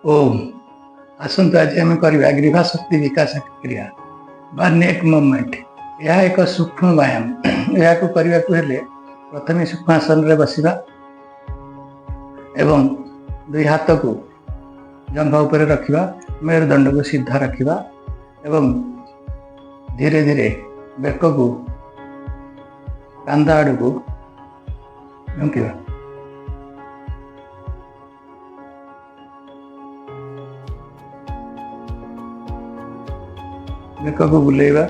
ଓମ୍। ଆସନ୍ତୁ, ଆଜି ଆମେ କରିବା ଗ୍ରୀବା ଶକ୍ତି ବିକାଶ କ୍ରିୟା ବା ନେକ୍ ମୁଭମେଣ୍ଟ। ଏହା ଏକ ସୂକ୍ଷ୍ମ ବ୍ୟାୟାମ। ଏହାକୁ କରିବାକୁ ହେଲେ ପ୍ରଥମେ ସୂକ୍ଷ୍ମ ଆସନରେ ବସିବା ଏବଂ ଦୁଇ ହାତକୁ ଜଙ୍ଘ ଉପରେ ରଖିବା, ମେରୁଦଣ୍ଡକୁ ସିଧା ରଖିବା ଏବଂ ଧୀରେ ଧୀରେ ବେକକୁ କାନ୍ଧ ଆଡ଼କୁ ଝୁଙ୍କିବା। ବେକକୁ ବୁଲେଇବା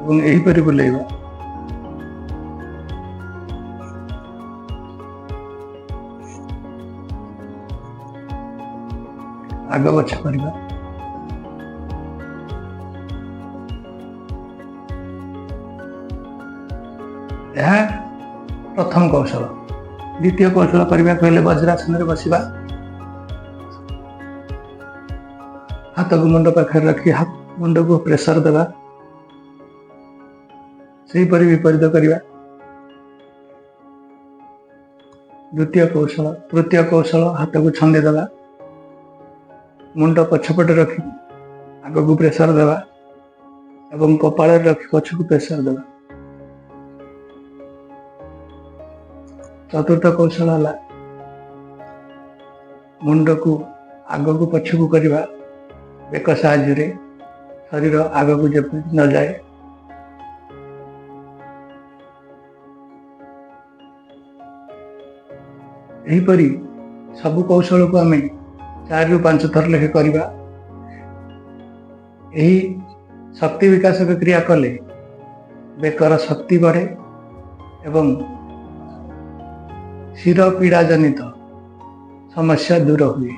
ଏବଂ ଏହିପରି ବୁଲେଇବା। ଆଗ ପଛ କରିବା। ଏହା ପ୍ରଥମ କୌଶଳ। ଦ୍ୱିତୀୟ କୌଶଳ କରିବାକୁ ହେଲେ ବଜ୍ରାସନରେ ବସିବା। ହାତକୁ ମୁଣ୍ଡ ପାଖରେ ରଖି ମୁଣ୍ଡକୁ ପ୍ରେସର ଦେବା। ସେହିପରି ବିପରୀତ କରିବା। ଦ୍ୱିତୀୟ କୌଶଳ। ତୃତୀୟ କୌଶଳ, ହାତକୁ ଛନ୍ଦି ଦେବା, ମୁଣ୍ଡ ପଛପଟେ ରଖି ଆଗକୁ ପ୍ରେସର ଦେବା ଏବଂ କପାଳରେ ରଖି ପଛକୁ ପ୍ରେସର ଦେବା। ଚତୁର୍ଥ କୌଶଳ ହେଲା ମୁଣ୍ଡକୁ ଆଗକୁ ପଛକୁ କରିବା ବେକ ସାହାଯ୍ୟରେ, ଶରୀର ଆଗକୁ ଯେପରି ନଯାଏ। ଏହିପରି ସବୁ କୌଶଳକୁ ଆମେ 4ରୁ 5 ଥର ଲେଖେ କରିବା। ଏହି ଶକ୍ତି ବିକାଶକ କ୍ରିୟା କଲେ ବେକର ଶକ୍ତି ବଢ଼େ ଏବଂ ଶିର ପୀଡ଼ା ଜନିତ ସମସ୍ୟା ଦୂର ହୁଏ।